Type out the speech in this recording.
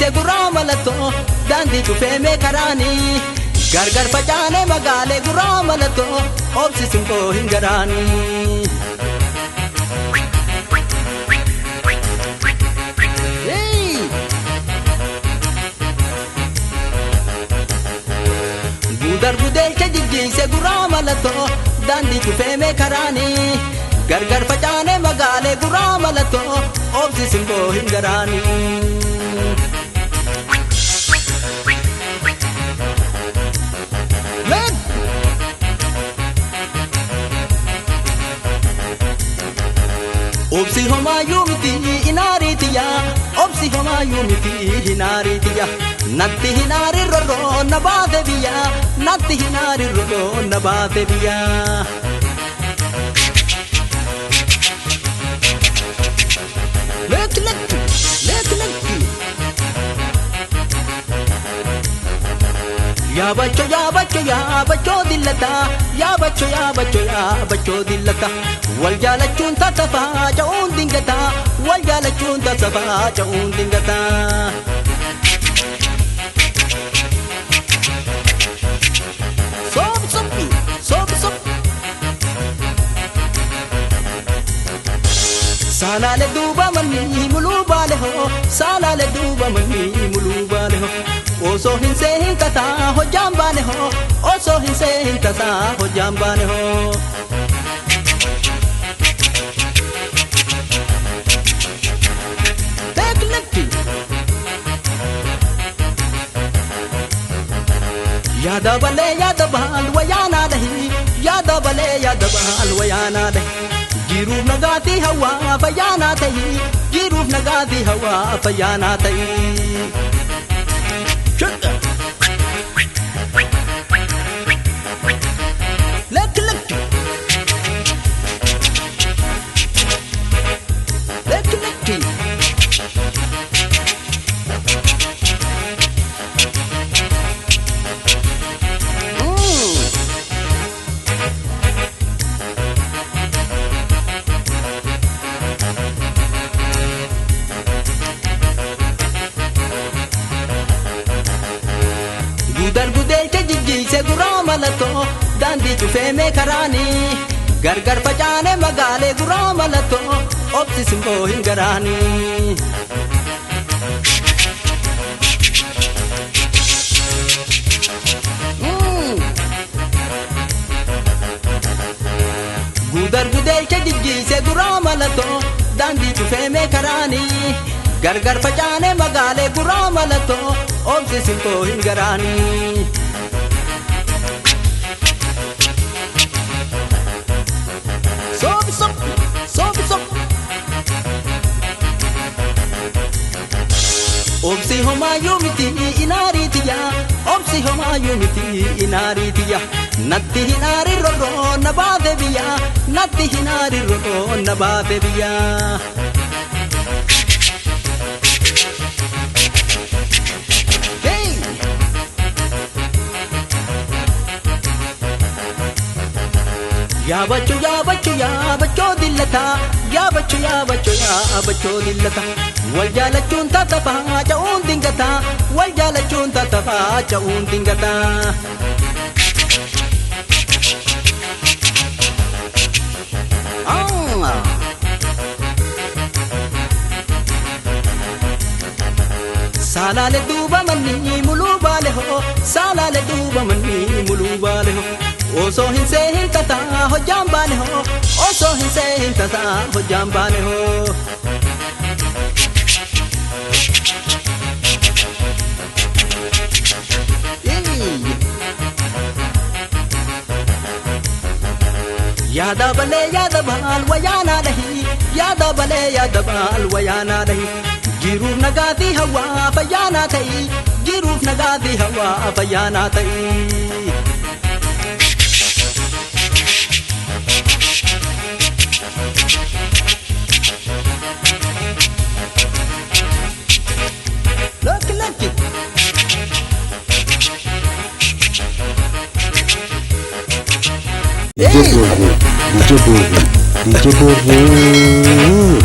jijjiise guraa mallattoo daandii cufeemee karaanii gargar facaanee magaalee guraa mallattoo obsi simboo hin garaanii. Gudar gudeelcha jijjiise guraa mallattoo daandii cufeemee karaanii gargar facaanee magaalee guraa mallattoo obsi simboo hin garaanii. Obsi homaayyuu miti inaariitiya obsi homaayyuu miti hinaariitiya natti hinaari rorroo na baate biyya natti hinaari rorroo na baate biyya. Lekki lekki lekki lekki. Yaabachoo yaabachoo yaabachoo dillataa yaabachoo yaabachoo yaabachoo dillataa wal jaalachuun tattafaa ca'uun dingataa wal jaalachuun tattafaa ca'uun dingataa. Soofi sophi soofi sophi. Saalaale duuba manni muluu baale hoo saalaale duuba manni muluu baale hoo osoo hin seehin tasaa hojjaan baane hoo osoo hin seehin tasaa hojjaan baane hoo. Beekletti. Yaada balee yaada baal wayaanaa dhahi yaada balee yaada baal wayaanaa dhahi. Jiruuf nagaatii hawaa fayyaanaa ta'i jiruuf nagaatii hawaa fayyaanaa ta'i. Lekki lekki. Lekki lekki. Gudar gudeelcha jijjiise guraa mallattoo daandii cufeemee karaanii gargar facaanee magaalee guraa mallattoo obsi simboo hin garaanii. Gudar gudeelcha jijjiise guraa mallattoo daandii cufeemee karaanii gargar facaanee magaalee guraa mallattoo obsi simboo hin garaanii. Soofi sophi soofi sophi. Obsi homaayyuu miti inaariitiya obsi homaayyuu miti inaariitiya natti hinaari rorroo na baate biyya natti hinaari rorroo na baate biyya. Yaabachoo yaabachoo yaabachoo dillataa yaabachoo yaabachoo yaabachoo dillataa wal jaalachuun tattafaa ca'uun dingataa wal jaalachuun tattafaa ca'uun dingataa. Saalaale duuba manni muluu baale hoo saalaale duuba manni muluu baale hoo. Osoo hin seehin tasaa hojjaan baane hoo osoo hin seehin tasaa hojjaan baane hoo. Yaada balee yaada baal wayaanaa dhahi yaada balee yaada baal wayaanaa dhahi jiruuf nagaatii hawaa fayyaanaa ta'i jiruuf nagaatii hawaa fayyaanaa ta'i. Lakki lakki. DJ Borro, DJ Borro, DJ Borro.